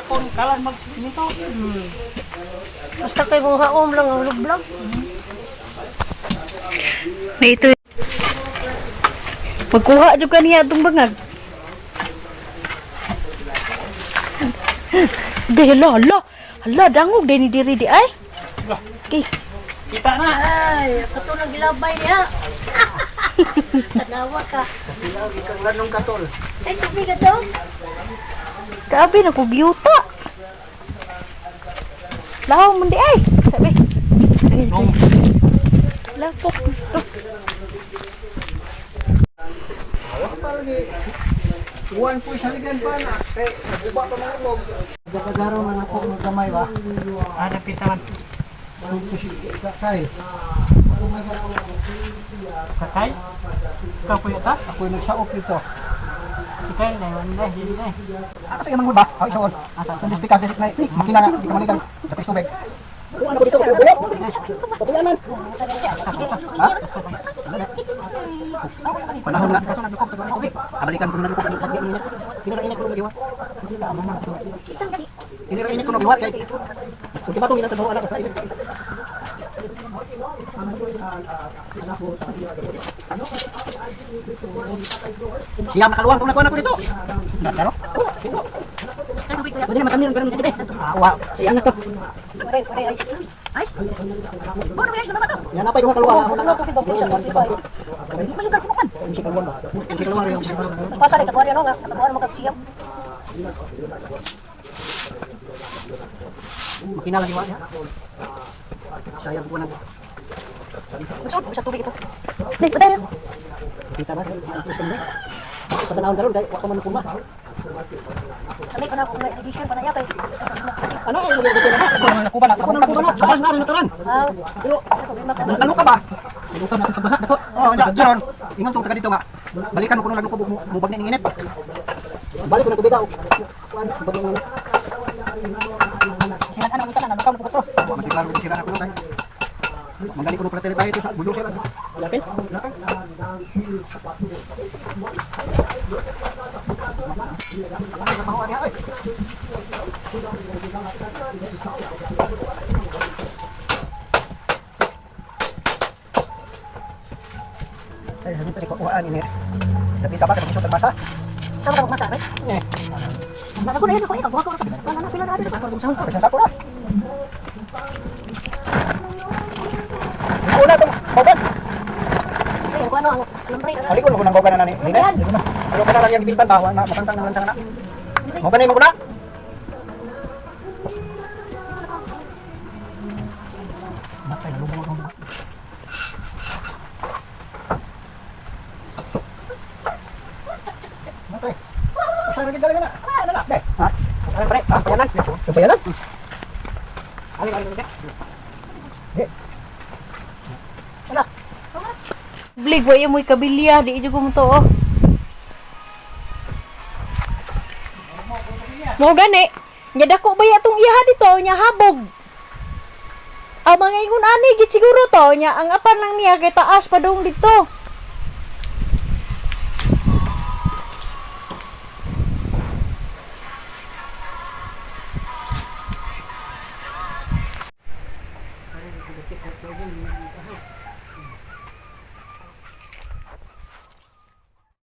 Hapon kalan mag nito. Basta kay mong haom lang ang lublag. Na ito. Pagkuha jud kaniya atong bangag. Gay hala hala. Hala dangog day ni diri di ay. Okay. Kita na. Ay, kato nang gilabay niya. Tanawa ka. Kang lanong katol. Ay, tubig ka to. Grabe na kugyuta. Lahaw mo di ay. Sabi. Nung Lapok. Uwan po sa ligan pa na. Kay naguba pa mga log. Kakagaro man ako ng kamay ba. Ah, napita man. Kay. Sakay. Ikaw kuya ta? Ako yung nagsaop dito. Sakay na yun na hindi na. Ako tayo manggol ba? Ako isuon. Sa dispika sa na makina na di ka maligan. Sa tubig. Uwan ako dito. Pabuyanan. Ha? Panahon na. Abalikan ko na ko pag init. Tinira init ko na giwa. Tinira init ko na giwa kay. Kung di ba itong ginatabaw anak sa init. Siyam nakaluwang kung nakuha na ko dito. Nakaro? Pwede naman kami ng ganun dito. Ah, wa. Siya na to. Pare, pare, ay. Ay. Bono ba yan? Yan na pa yung kaluwang. Ako na. Malugar ko man. Si kaluwang ba? Si kaluwang yung Pasa rin kakuha ano nga, kakuha mo kag siyam. Makina lang iwa niya. Sayang ko na. Magsud sa tubig ito. Dai, patay. Kita ba? Patanawon karon kay wa ka man kuma. Sabi ko na kung may addition pa na iya kay. Ano ay mo dito na? Nakuba na. Ako na ko na. Sabas na rin taran. Ah, Pero problema ka. nalo ka ba? Nakuba na sa baha. Dako. Oh, ja, karon. Ingon tong taga dito nga. Balikan ko nung naglukob mo bag ni init. Balik ko na tubig aw. Kuan bag ni init. Sinan ano tanan ano ka mo to. Wa man klaro sira na ko kay. Manggali ko no pala tayo ito sa bulo sira. Lapit. Ay, sabi ko kuan ini. Dapit ka ba kay gusto basa? Tama ka magmasa, right? Eh, Ako na yun, ako ikaw, ako ako. Wala na sila na. bisan sa ko na. Una tong bogan. Ay, ako ano, ang alambre. Alikon mo nang bogan na nani. Hindi. Ano ka na lang yung bilban ba? Wa makantang naman sa kana. Mo ganay mo na. Matay nalubong ako. Matay. Usa ra gid dali na. Ano na? Dai. Ha? Ano pre? Ah, payanan. Supayanan. Ali ali ali. Di. Wala. Blig wa mo'y kabilya di jud ko mo to oh. Mo gani. Nya dako ba atong iyaha dito nya habog. Ang mga ingon ani gid siguro to nya ang apan lang niya kay taas padung dito.